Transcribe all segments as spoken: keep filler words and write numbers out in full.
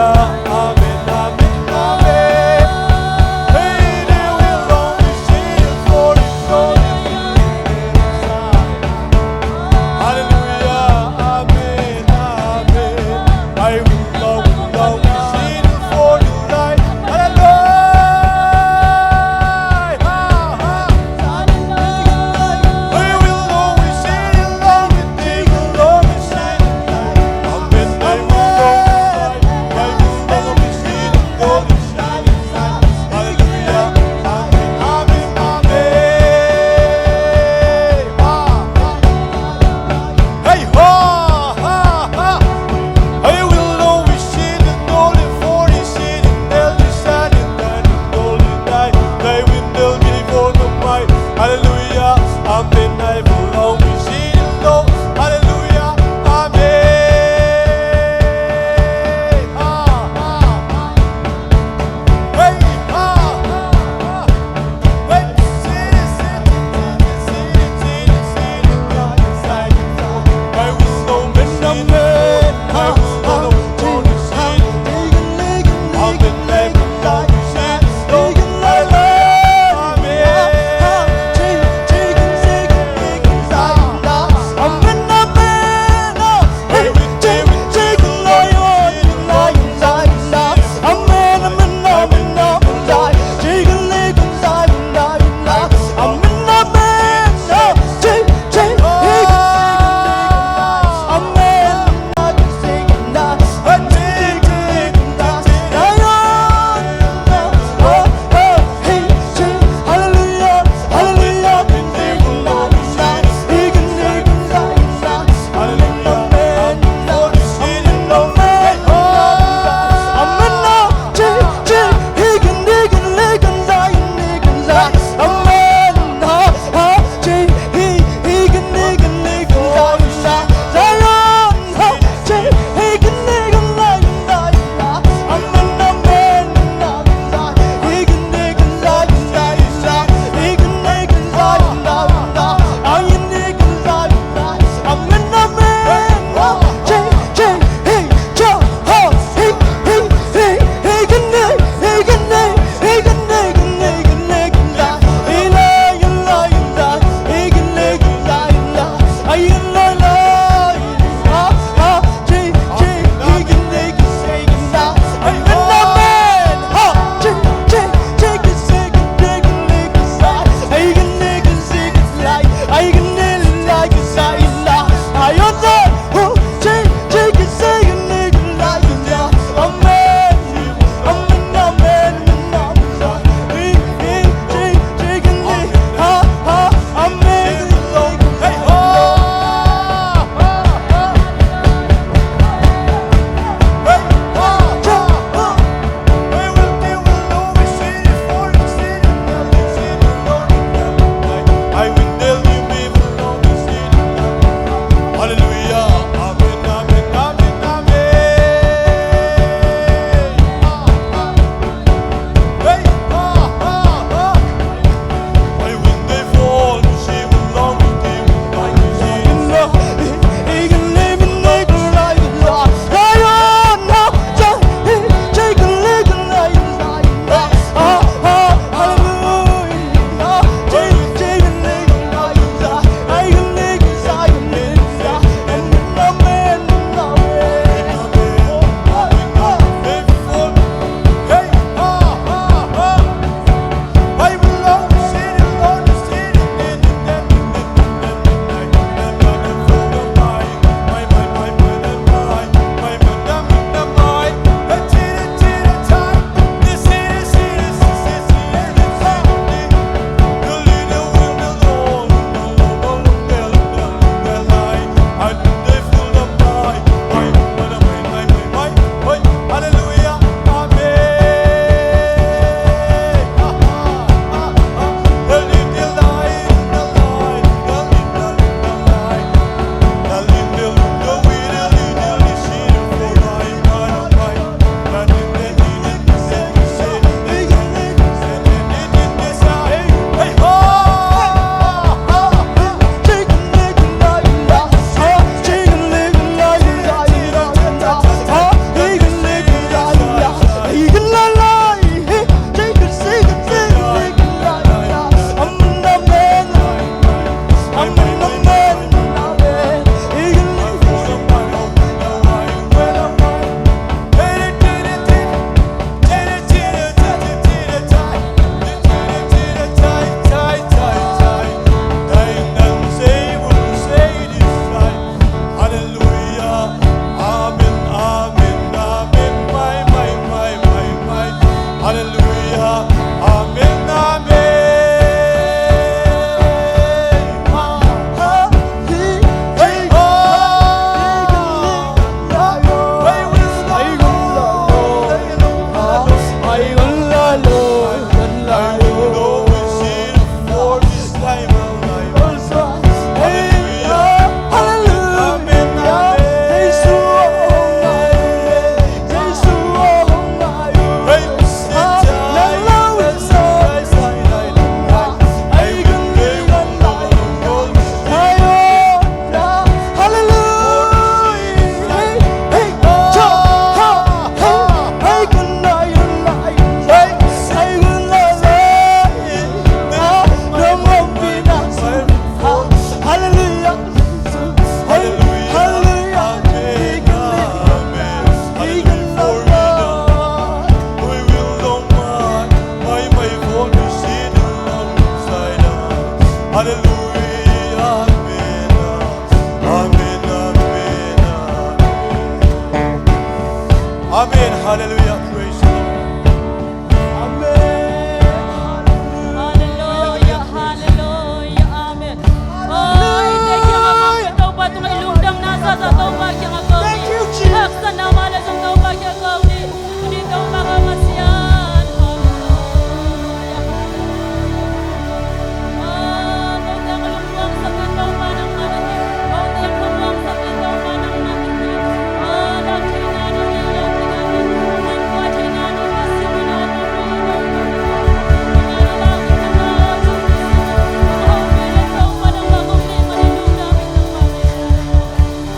Amen, amen, amen. Hey, they will only sing for His glory. Hallelujah, amen, amen. I will always, always sing for You, Lord. Hallelujah. Ha, ha. I will always sing, always sing, always sing. Amen. I will always, I will always Amen. Hallelujah. Praise the Lord. Amen. Hallelujah. Hallelujah. Amen. Oh, i te kiangah kong, Topa tungah i lungdamna zahzah Topa kiangah kong ni. Thank you, Jesus. Haksatna mah leh zong Topa kiangah kong ni. Tuni Topa ka Pasian.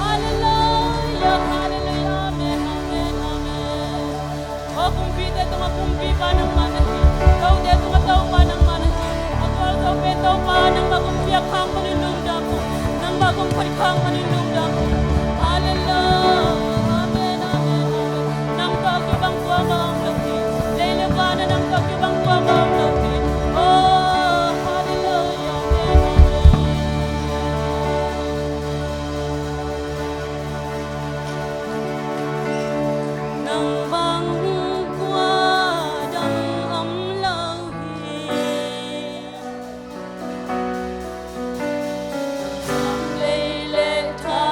Hallelujah. Hallelujah, hallelujah, amen, amen, amen. O kumpite tungah kumpipa nangmah na hi. Tote tungah Topa nangmah na hi. A gualzo pen Topa nangmah kong piak khak manin lungdam ung. Nangmah kong phat khak manin lungdam ung. Hallelujah. Amen, amen, amen. Nang tawh kibang kuamah om lo hi. Lei le van ah nang tawh kibang kuamah om lo hi. Oh, hallelujah. Amen, amen. Nang bang kua dang om lo hi. Lei le tha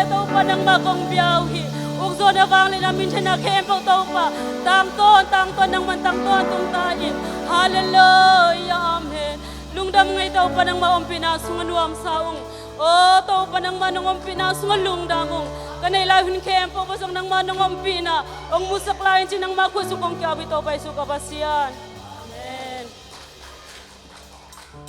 Topa nangmah kong bia uh hi. Ukzaw na vangliatna minthanna khempeuh Topa, tangtawn, tangtawn, nangman tangtawn tung ta in. Halleluiah, amen. Lungdam ngei Topa, nangmah ompihna sungah nuamsa ung. Aw Topa, nangmah nong ompihna sungah lungdam ung. Ka neih lai hun khempeuh ah zong nangmah nong ompihna hong musak lai in ci, nangmah khut sung kong kiau hi Topa Jesuh ka Pasian.